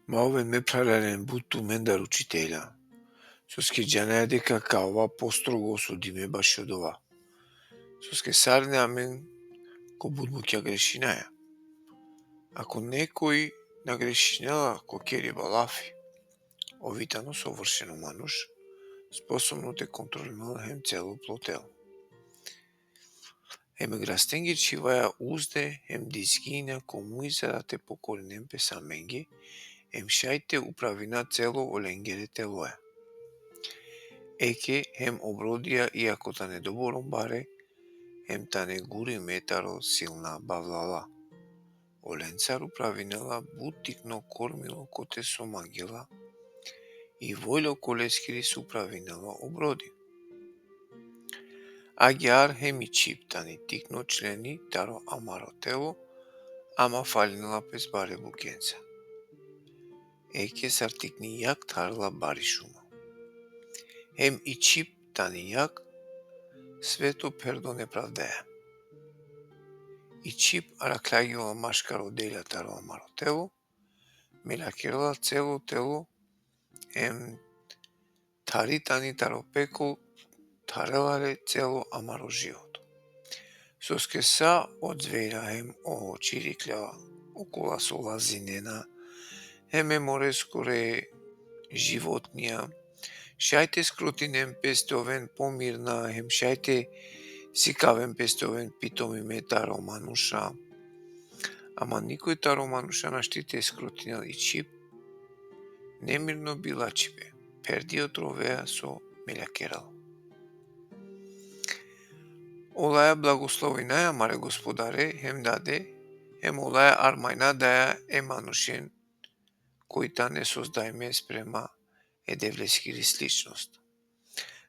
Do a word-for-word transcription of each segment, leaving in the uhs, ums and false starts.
Ma oven, me phralalen, but tumendar učitelja, soske džanaja deka ka ova postrogo osudime bašo dova. Soske sarine amen ko but bukja grešinaja. Ako nekoj na grešinela ko keriba lafi, ov i tano sovršeno manuš, sposobno te kontrolinel hem celo plo telo. Hem e grastenge čhivaja uzde hem dizginja ko muj, za da te pokorinen pes amenge, hem šaj te upravina celo olengere teloja. Eke hem o brodija, iako tane doborom bare, hem tane gurime taro silna bavlala. Olencar upravinela but tikno kormilo kote so mangela, i volja okoleskiri so upravinela o brodi. Agjaar hem i čhib tani tikno členi taro amaro telo, ama falinela pes bare bukenca. Eke sar tikni jag tharela bari šuma. Hem i čhib tani jag, sveto pherdo nepravdaja. I čhib arakhljagjol maškaro delja taro amaro telo, meljakerela celo telo, hem thari tani taro pekol, tharela le celo amaro životo. Soske sa o dzverja hem o čiriklja, okola so lazinena, hem e moreskore životnija, šaj te skrotinen pes te oven pomirna, hem šaj te sikaven pes te oven pitomime taro manuša. Ama nikoj taro manuša našti te skrotinel i čhib, nemirno bilačhibe, pherdi otrovea so meljakerela. Olaja blagoslovinaja amare Gospodare hem Dade, hem olaja armajna daja e manušen, koj tane sozdajme sprema e Devleskiri sličnost.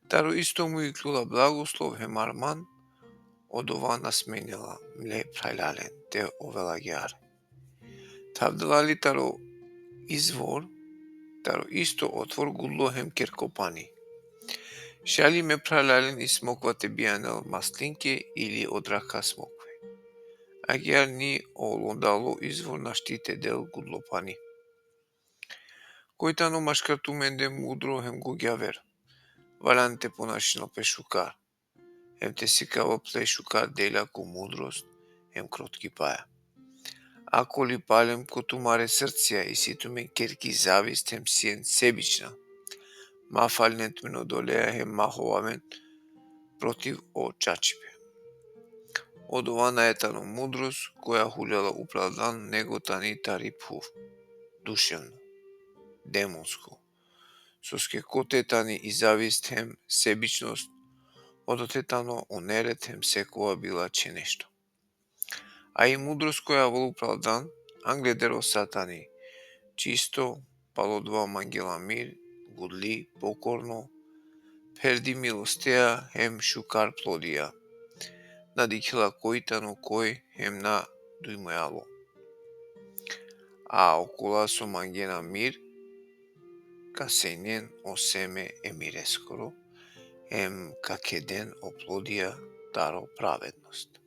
Taro isto muj ikljola blagoslov hem arman, odova na smenela mle phralalen te ovel agjaar. Thavdela li taro izvor, taro isto otvor gudlo hem kerko pani? Šaj li, me phralalen, i smokva te bijanel maslinke ili odrakha smokve? Agjaar ni o londalo izvor našti te del gudlo pani. Koj tano maškar tumende mudro hem gogjaver, valjani te ponašinel pe šukar, hem te sikavel ple šukar delja ko mudrost hem krotkipaja. Ako li palem ko tumare srcija isi tumen kerki zavist hem sien sebična, ma falinen tumen odoleja hem ma hovaven protiv o čačipe. Odova nae tano mudrost koja huljela upral dan, nego tani tari phuv, duševno, demonsko. Soske kote tani i zavist hem sebičnost, odote tano o nered hem sekova bilačhe nešto. A i mudrost koja avela upral dan, angleder o sa tani čisto, palo dova mangela mir, gudli, pokorno, pherdi milosteja hem šukar plodija. Na dikhela koj tano koj hem na dujmujalo. A okola so mangena mir, ka sejnen o seme e mireskoro, hem ka kheden o plodija taro pravednost.